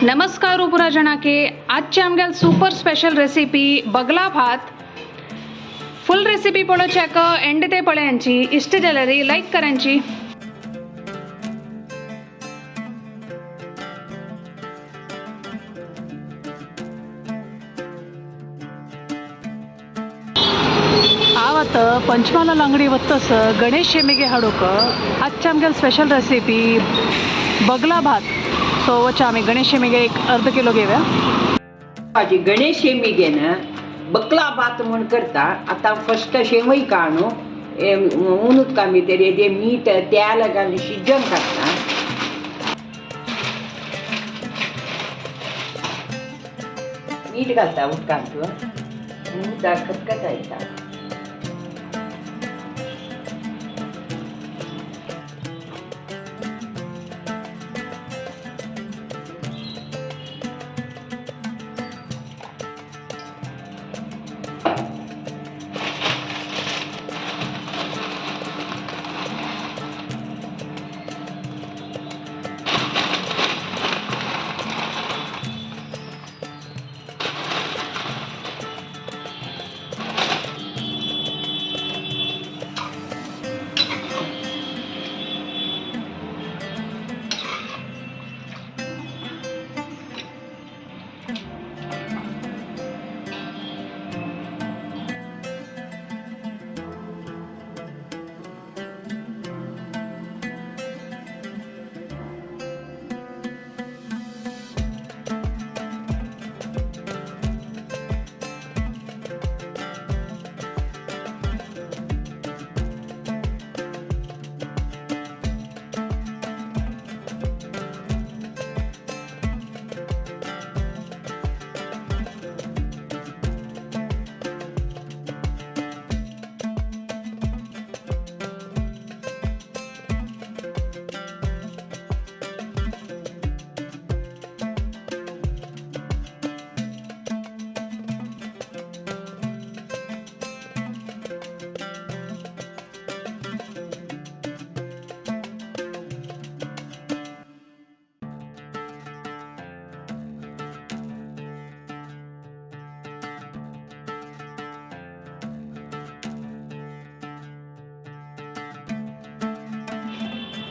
नमस्कार उपरा जणाके। आजची आमगेल सुपर स्पेशल रेसिपी बगला भात। फुल रेसिपी पळोवच्याक एंड ते पळयांची इष्ट जाल्यार लायक करांची। ಆವತ್ತು ಪಂಚಮಾಲಲ್ ಅಂಗಡಿ ಒತ್ತಸ ಗಣೇಶ್ ಶೆಮಿಗೆ हाडूक आजच्या आमगेल स्पेशल रेसिपी बगला भात। सो वचा आमी गणेश शेमिगे एक अर्ध किलो घेऊया। भाजी गणेश शेमिगेन बकला भात म्हण करता। आता फर्स्ट शेवई काणू ऊन उदका भितर ते मीठ तेल घालून शिजोवन काडटा। मीठ घालता उदकांत, उदक खतखतायता।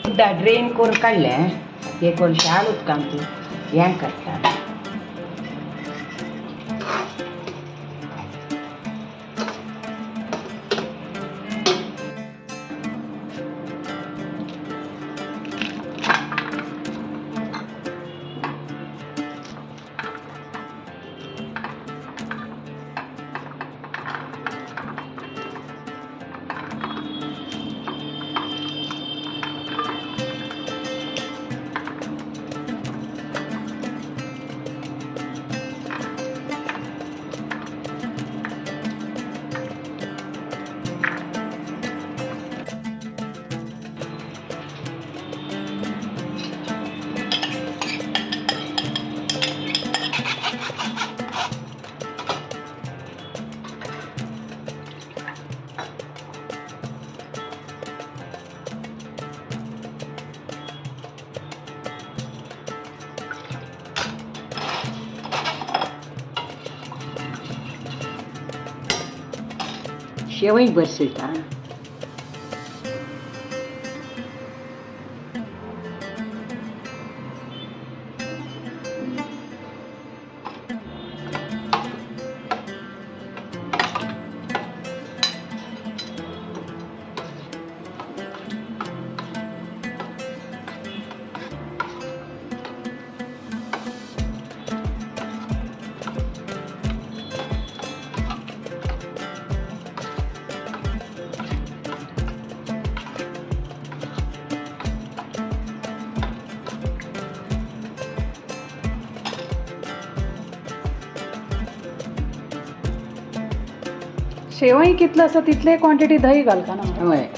सुद्दां ड्रेन करून काडलें ते करून शाल उदकांत हें करता। शेवई बरसयता। शेवई कितलं आसा तितले क्वांटिटी दही घालता ना? हय।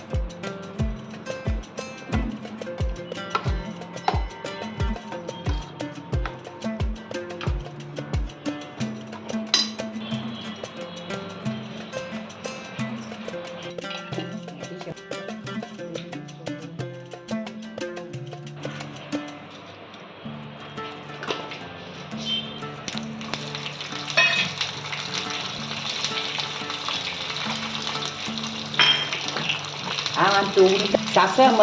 हांव आमचो सासम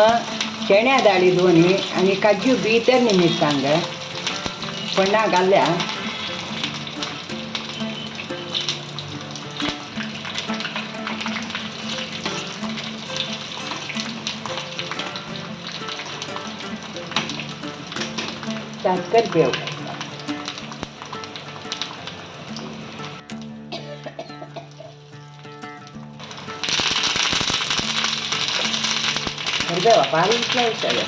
शेण्या दाळी दोनी आनी काजू बी तर मिरसांग फोण्णा घाल्या. त्यात करबेव. करबेव बारीक स्लायस जाता.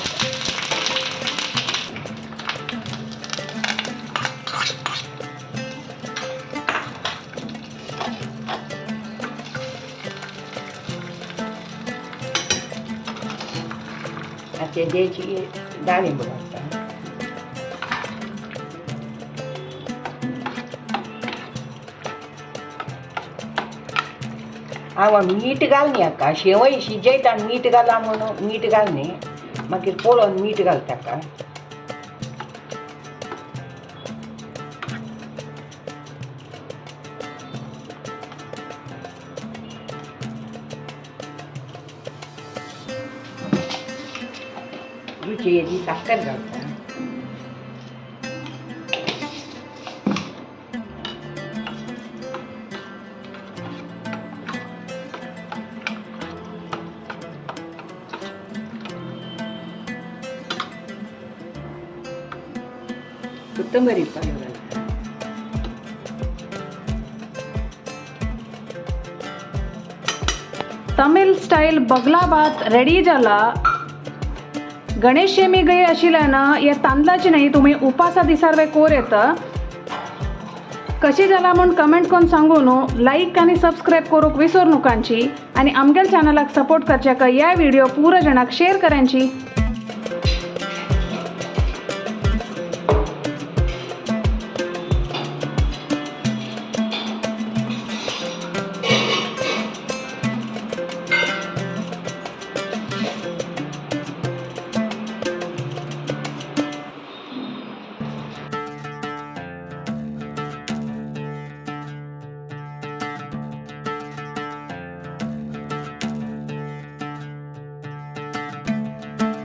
आतां तेजी डाळिंब घालता. हांव मीठ घालनी हाका शेवय शिजयता मीठ घाला म्हणून मीठ घालनी, मागीर पळोवन मीठ घालता हाका. रुची येदी साकर घालता. कोथंबीर पालो घालता. तमिळ स्टाईल बगला भात रेडी जाला. गणेश शेमी गई आशिल्ल्यान हे तांदळाची नाही तुम्ही उपासा दिसार वे कोर येता. कशी जाला म्हूण कमेंट करून सांगू न्हू. लायक आनी सबस्क्रायब करूंक विसर नुकांची आनी आमगेल चॅनलाक सपोर्ट करच्याक ह्या व्हिडिओ पुरो जाणांक शेअर करांची.